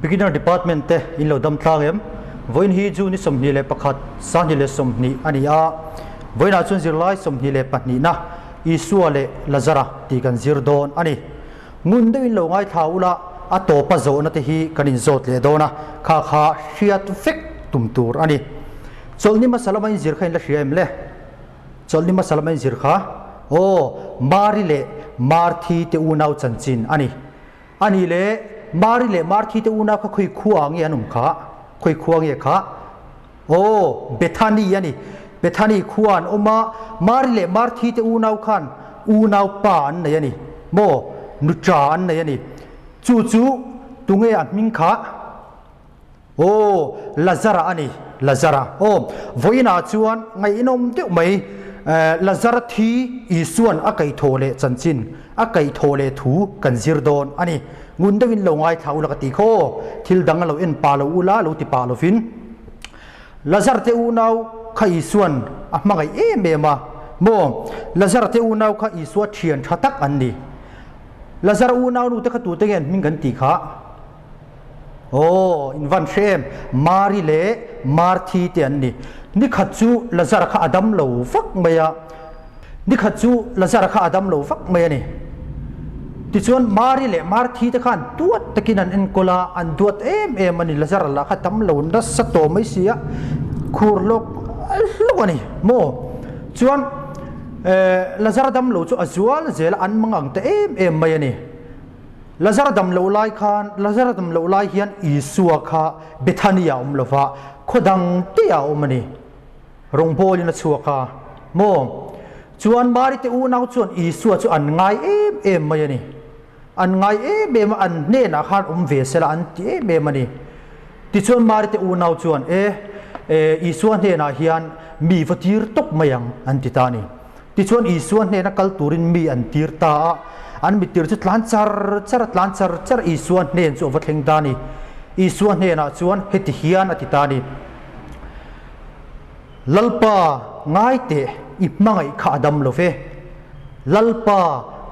Beginner Department te in lo dam tlang em? Vawiin hi June ni 21, 2020 a ni a. Vawiinah chuan zirlai 22na Isua leh Lazara tih kan zir dawn a ni. Ngun deuhin lo ngaithla ula, a tawpa zawhna te hi kan inzawt leh dawn a, kha kha hriat vek tum tur a ni. Chawlhni hmasa lama inzir kha in la hria em le? Chawlhni hmasa lama inzir kha? Aw, Mari leh Marthi te unau chanchin a ni. A nih leh, Mari leh Marthi te unau kha khawi khua nge an awm kha? Khawi khua nge kha? Aw, Bethany a ni. Bethany khua an awm a, Mari leh Marthi te unau khan unau pa an nei a ni. Maw? Nuṭa an nei a ni. Chu chu tunge a hming kha? Aw, Lazara a ni. Lazara. Aw, vawiinah chuan ngaihnawm deuh mai, Lazara thi Isua'n a kaihthawh leh chanchin, a kaihthawh leh thu kan zir dawn a ni. Ngun deuhin lo ngaithla ula ka ti kha aw, thil dang a lo en pah lo ula lo ti pah lovin. Lazar te unau kha Isua'n a hmangaih em em a, maw? Lazar te unau kha Isua thian tha tak an ni. Lazar unau nu te kha tute nge an hming kan tih kha? Aw, in van hre em, Mari leh Marthi te an ni. Nikhat chu Lazar kha a dam lo vak mai a, nikhat chu Lazar kha a dam lo vak mai a ni. Tichuan Mari leh Marthi te khan duat takin an enkawl a, an duat em em a ni. Lazar lah kha dam lo nasa tawh mai si a, khur hlawk hlawk a ni maw? Chuan Lazar dam lo chu a zual zel a, an mangang ta em em mai a ni. Lazar dam loh lai khan, Lazar dam loh lai hian Isua kha Bethany ah a awm lo va, khaw dang te ah a awm a ni. Rawngbawlin a chhuak a, maw? Chuan Mari te unau chuan Isua chu an ngai em em mai a ni. An ngai em em a, an hnenah khan awm ve sela an ti em em a ni. Tichuan Mari te unau chuan, E, e, Isua hnenah hian mi va tir tawp mai ang, an ti ta a ni. Tichuan Isua hnena kal turin mi an tir ta a, an mittir chu tlan char char a tlan char char Isua hnen chu a va thleng ta a ni. Isua hnenah chuan heti hian a ti ta a ni, Lalpa, ngai teh, i hmangaih kha a dam lo ve. Lalpa,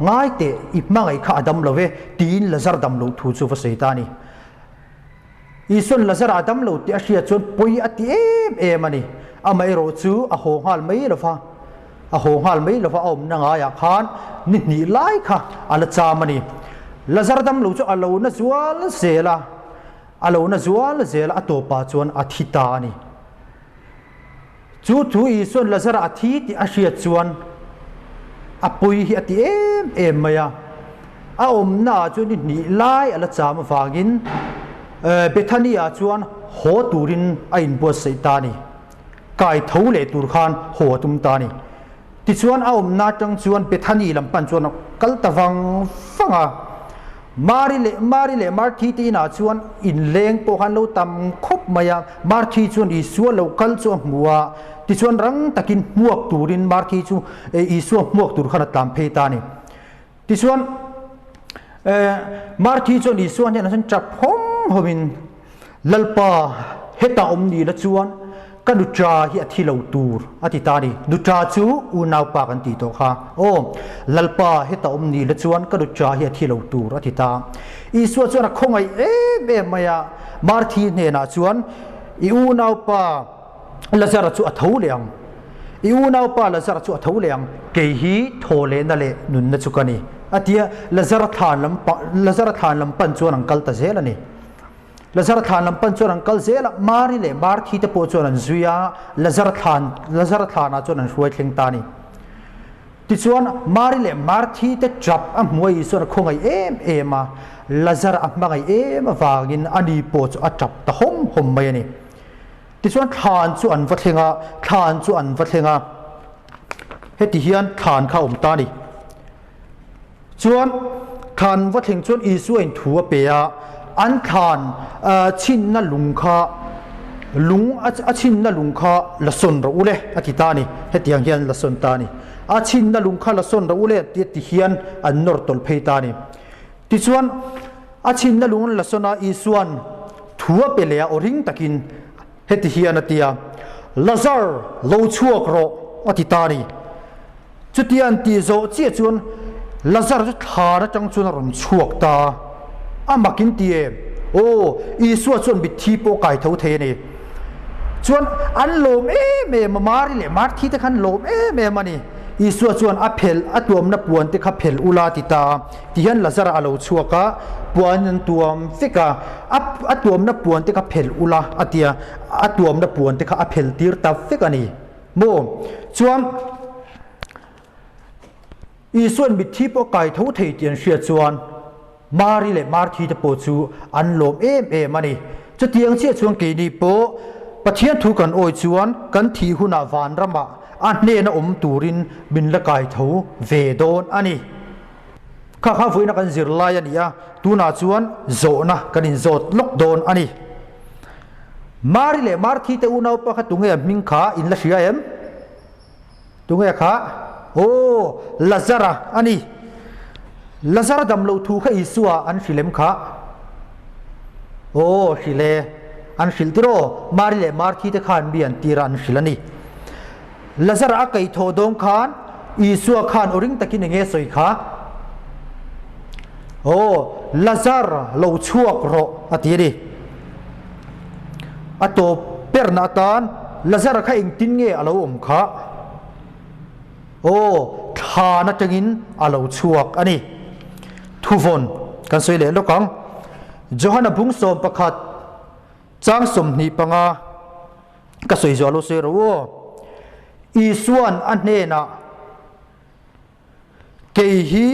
ngai teh, i hmangaih kha a dam lo ve, tiin Lazar dam loh thu chu va sawi ta a ni. Isua'n Lazara a dam lo tih a hriat chuan pawi a ti em em a ni. Amaherawh chu a haw nghal mai lo va, a haw nghal mai lo va, a awmna ngaiah khan ni hnih lai kha a la cham a ni. Lazara dam lo chu a lo na zual zel a, a lo na zual zel a, a tawpah chuan a thi ta a ni. Chu thu Isua'n Lazara a thi tih a hriat chuan a pawi hi a ti em em mai a. A awmnaah chuan ni hnih lai a la cham avangin Bethany-ah chuan haw turin a inbuatsaih ta a ni. Kai tho leh tur khan haw a tum ta a ni. Tichuan a awmna atang chuan Bethany lam pan chuan a kal ta vang vang a. Mari leh Mari leh Marthi te inah chuan inleng pawh khan lo tam khawp mai a. Marthi chuan Isua lo kal chu a hmu a, tichuan rang takin hmuak turin Marthi chu Isua hmuak tur khan a tlan phei ta a ni. Tichuan Marthi chuan Isua hnenah chuan tap hawm hawmin, Lalpa, hetah awm ni la chuan ka nuṭa hi a thi lo tur, a ti ta a ni. Nuṭa chu unaupa kan tih tawh kha. Aw, Lalpa, hetah awm ni la chuan ka nuṭa hi a thi lo tur, a ti ta. Isua chuan a khawngaih em em mai a, Marthi hnenah chuan, I unaupa Lazara chu a tho leh ang. I unaupa Lazara chu a tho leh ang. Kei hi thaw lehna leh nunna chu ka ni, a ti a. Lazara thlan lam Lazara thlan lam pan chuan an kal ta zel a ni. Lazara thlan lam pan chuan an kal zel a, Mari leh Marthi te pawh chuan an zui a, Lazara thlan Lazara thlanah chuan an hruai thleng ta a ni. Tichuan, Mari leh Marthi te tap a hmuh a Isua'n a khawngaih em em a, Lazara a hmangaih em avangin ani pawh chu a tap ta hawm hawm mai a ni. Tichuan thlan chu an va thleng a, thlan chu an va thleng a, heti hian thlan kha a awm ta a ni. Chuan thlan va thleng chuan Isua in thu a pe a, an thlan chhinna lung kha lung a chhinna lung kha la sawn rawh u le a ti ta a ni. Hetiang hian la sawn ta a ni. A chhinna lung kha la sawn rawh u le tia ti hian an nawr tawlh phei ta a ni. Tichuan a chhinna lung an la sawn a, Isua'n thu a pe leh a, aw ring takin heti hian a ti a, Lazar, lo chhuak rawh a ti ta a ni. Chutia an tih zawh chiah chuan Lazar chu thlan atang chuan a rawn chhuak ta a, a mak in ti em? Aw, Isua chuan mitthi pawh kai tho thei a ni. Chuan an lawm em em a, Mari leh Marthi te kha an lawm em em a ni. Isua chuan a phelh, a tuamna puan te kha phelh ula ti ta a. Tihian Lazara a lo chhuak a, puan an tuam vek a, a a tuamna puan te kha phelh ula a ti a, a tuamna puan te kha a phelh tir ta vek a ni. Maw? Chuan Isua'n mitthi pawh kai tho thei tih an hriat chuan Mari leh Marthi te pawh chu an lawm em em a ni. Chutiang chiah chuan keini pawh Pathian thu kan awi chuan kan thih hunah vanramah a hnena awm turin min la kai tho ve dawn a ni. Kha kha vawiina kan zir lai a ni a, tunah chuan zawhna kan inzawt lawk dawn a ni. Mari leh Marthi te unaupa kha tunge a hming kha in la hria em? Tunge kha? Aw, Lazara a ni. Lazara dam lo thu kha Isua an hrilh em kha? Aw, hrilh e. An hrilh tiraw? Mari leh Marthi te khan mi an tir a an hrilh a ni. Lazara a kaihthawh dawng khan Isua khan aw ring takin enge sawi kha? Aw, Lazar lo chhuak rawh a ti a ni. A tawp perna atan Lazara kha engtin nge a lo awm kha? Aw, thlan atangin a lo chhuak a ni. Thuvawn kan sawi leh lawk ang. Johana bung 11 chang 25 ka sawi zual lo sawi rawh u aw. Isuan a hnenah Kei hi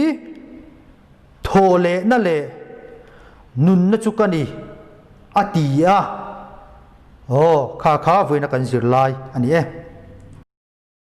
thaw lehna leh nunna chu ka ni, a ti a. Aw, kha kha vawiina kan zir lai a ni e.